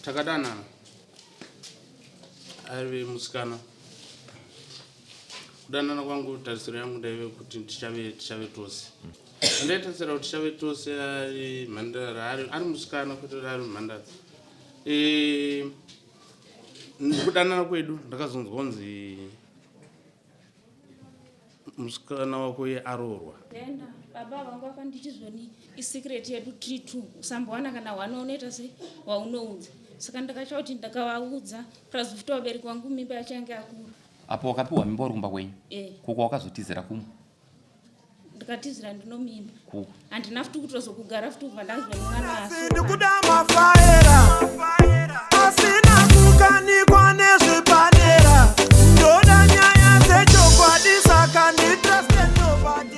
Takadanana aive musikana. Kudanana kwangu tarisiro yangu ndaive kuti tichave tichave tose. Ndaitarisira kuti tichave tose ari mhandara ari ari musikana kwete kuti ari mhandara. Eh kudanana kwedu ndakazonzwa kunzi musikana wako iye aroorwa. Ndaenda baba vangu vakanditi zvoni isecret yedu tiri two usambowana kana one unoita sei waunoudza saka ndakatya kuti ndakavaudza plus futi vabereki vangu mimba yacho yange yakura. Apo wakapiwa mimba uri kumba kwenyu Eh. ko kwawakazotizira kumwe Ndikatizira ndinomimba Ku handina futi kutozokugara futi kubva ndanzwa nemwana aso Ndikuda mafaera asina kukanikwa nezvepadera ndoda nyaya dzechokwadi saka nditruste nobody.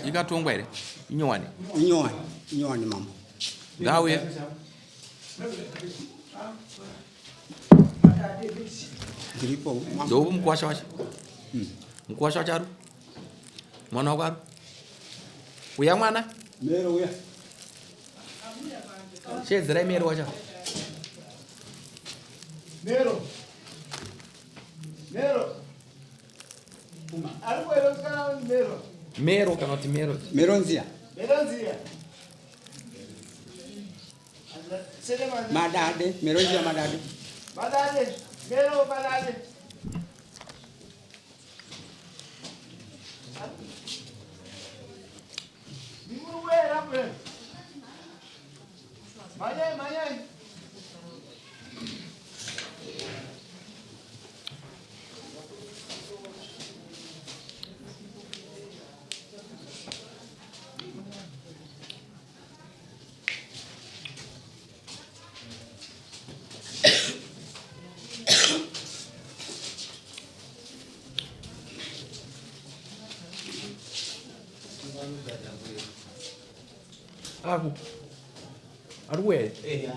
Ikatongwa here inyowani? Inyowani, inyowani mambo. Ngauye. Ndiripo mambo. Ndovo mukuwasha wacho. Mukuwasha wacho ari? Mwana wako ari? Uya mwana. Mero uya. Sheedzerai Mero wacho. Mero. Mero. Ari kuera musikana Mero. Mero kana kuti Mero. Mero nziya. Mero nziya. Madade, Mero nziya madade. Madade. Mero madade. Manyai, manyai. Aku. Ari kuuya here?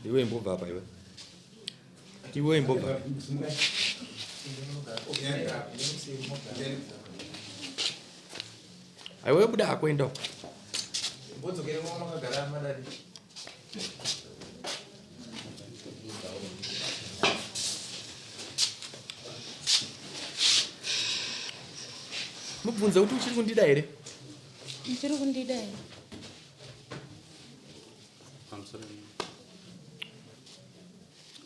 Iwe imbobva apa iwe. Iwe imbobva. Aiwe buda hako enda uko. Mbodzokere mwa makagara madadi. Mubvunze kuti uchiri kundida here? Uchiri kundida here? Pamusoro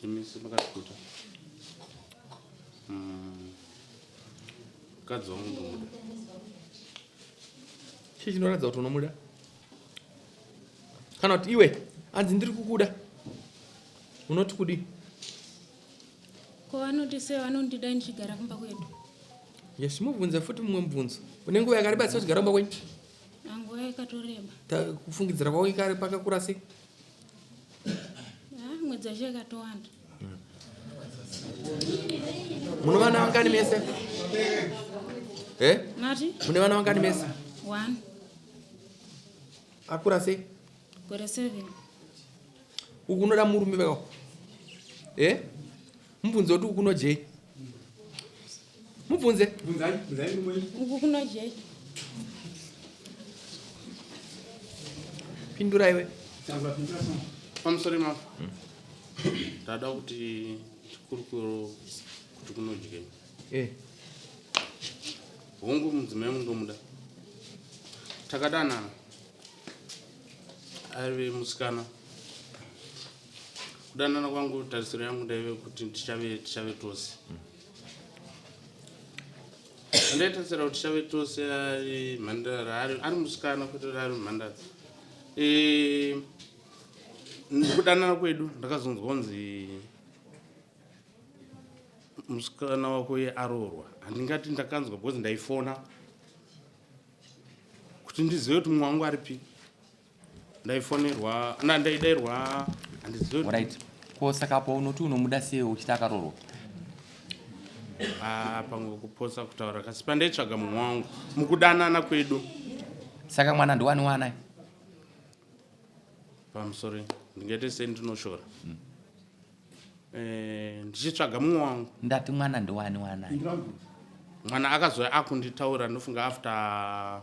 imisi makatikuta. Mukadzi wangu ndomuda. Chii chinoratidza kuti unomuda? Kana kuti iwe anzi ndiri kukuda. Unoti kudii? Ko vanoti sei vanondida ndichigara kumba kwedu? Yes, mubvunze futi mumwe mubvunzo. Une nguva yakareba sei uchigara kumba kwenyu? Nguva yakatoreba. Kufungidzira kwako ikare pakakura sei? Ah, mwedzi yacho yakatowanda. Mune vana vangani mese? Eh? Mati? Mune vana vangani mese? One. Akura sei? Gore 7. Uku unoda murume veko. Eh? Mubvunze kuti uku kunojei. Mubvunze. Bvunzai, bvunzai murume wenyu. Uku kunojei. Pindura iwe. Tangura pindura song. Pamusoro imapo. Ndada kuti tikurukuro kuti kunodyei. Eh. Hongu mudzimai wangu ndomuda. Takadanana. Aive musikana. Kudanana kwangu tarisiro yangu ndaive kuti tichave tichave tose. Ndaitarisira kuti tichave tose ari mhandara ari ari musikana kwete kuti ari mhandara. Eh kudanana kwedu ndakazonzwa kunzi musikana wako iye aroorwa. Handingati ndakanzwa because ndaifona kuti ndizive kuti mumwe wangu aripi. Ndaifonerwa na ndaidairwa handizive kuti Right. Ko saka apo unoti unomuda sei uchiti akaroorwa? Ah, pamwe kupotsa kutaura kasi pandaitsvaga mumwe wangu mukudanana kwedu. Saka mwana ndiwani waanaye? Pamusoro. Ndingaite sendinoshora. Eh, ndichitsvaga mumwe wangu. Ndati mwana ndowani wanaye? Mwana akazouya akunditaura ndofunga after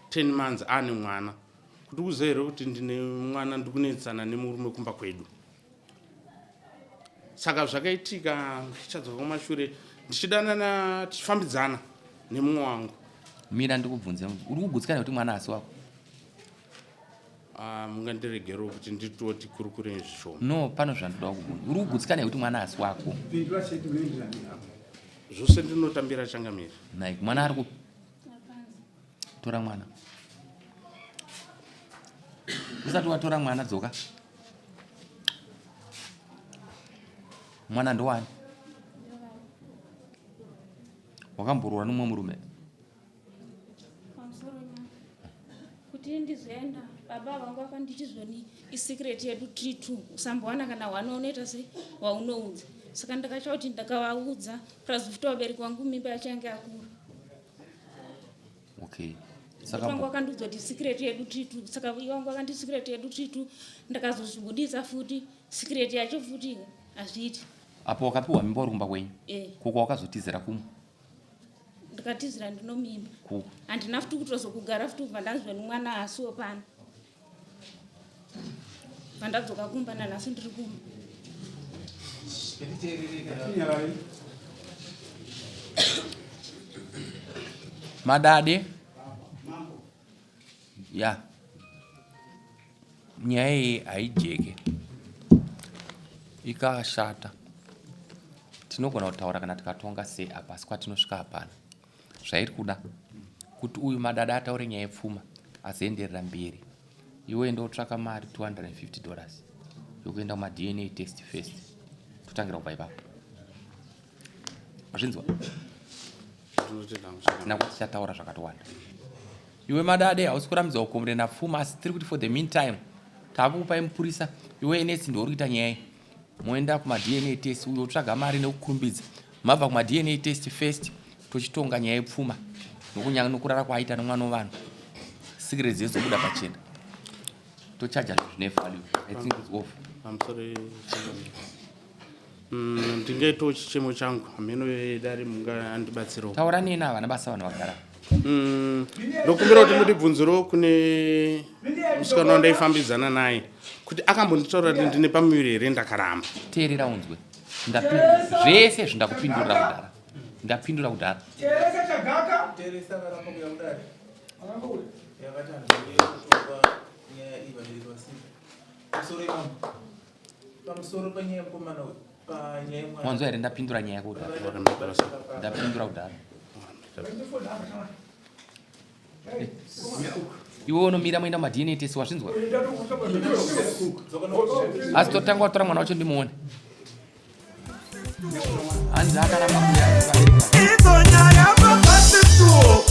10 months ane mwana. Kuti uzive here kuti ndine mwana ndikunetsana nemurume kumba kwedu. Saka zvakaitika ndichadzoka kumashure ndichidanana tichifambidzana nemumwe wangu. Mira ndikubvunze, uri kugutsikana kuti mwana asi wako? Ah, mungandiregerewo kuti nditoti kurukure zvishoma. No, pano zvandoda kubvunza. Uri kugutsikana kuti mwana asi wako? Pindura chete unoenderana nehapo. Zvose ndinotambira changamire. Nike, mwana ari kupi? Tora mwana. Usati watora mwana dzoka. Mwana ndowani? Wakamboroora nomumwe murume? Pamusoro nyama. Kuti ndizoenda baba vangu vakanditi zvoni isecret yedu tiri two usambowana kana one unoita sei waunoudza. Saka ndakatya kuti ndakavaudza plus futi vabereki vangu mimba yacho yange yakura. Okay. Saka vangu vakandiudza kuti secret yedu tiri two saka vangu vakanditi secret yedu tiri two ndakazozvibudisa futi secret yacho futi hazviiti. Apo wakapiwa mimba uri kumba kwenyu? Eh. Ko kwawakazotizira kumwe? Ndikatizira ndinomimba. Ku. Handina futi kutozokugara futi kubva ndanzwa nemwana asiwo pano. Vandadzoka kumba nanhasi ndiri kumba. Madade. Ya. Nyaya iyi haijeke. Ikashata. Tinogona kutaura kana tikatonga sei apa asi kwatinosvika hapana. Zvairi kuda kuti uyu madada ataure nyaya yepfuma azoenderera mberi. Iwe enda wotsvaka mari 250 dollars yokuenda kuma DNA test first. Totangira kubva ipapo. Wazvinzwa? Hatina kuti tichataura zvakatowanda. Iwe madade hausi kurambidzwa kukomurena pfuma asi tiri kuti for the meantime takukupai mupurisa iwe NS ndiwe uri kuita nyaya iyi. Moenda kuma DNA test uyo otsvaga mari nekukurumbidza. Mabva kuma DNA test first tochitonga nyaya yepfuma nokunyanga nokurara kwaaita nomwana wevanhu. Secrets dzezobuda pachena. Tochaja zvinhu zvine value. I think it's off. I'm sorry. Ndingaitawo chichemo changu hameno vedare mungandibatsirawo. Taura neni havana basa vanhu vagara. Ndokumbira kuti mundibvunzirewo kune musikana wandaifambidzana naye kuti akambonditaura kuti ndine pamuviri here ndakaramba. Teerera unzwe. Ndapindura zvese zvindakupindurira kudhara. Ndapindura kudhara. Teresa Chagaka. Teresa akaramba kuuya kudare. Akaramba kuuya. Yakati handidi kutonga nyaya iyi vabereki vasipo. Pamusoro imambo. Pamusoro penyaya yemukomana uyu. Panyaya yemwana. Wanzwa here ndapindura nyaya yako kudhara. Ndapindura kudhara. Iwe unomira moenda kuma DNA test wazvinzwa? Asi totanga watora mwana wacho ndimuone. Hanzi akaramba kuuya. Idzo nyaya papasi tuo.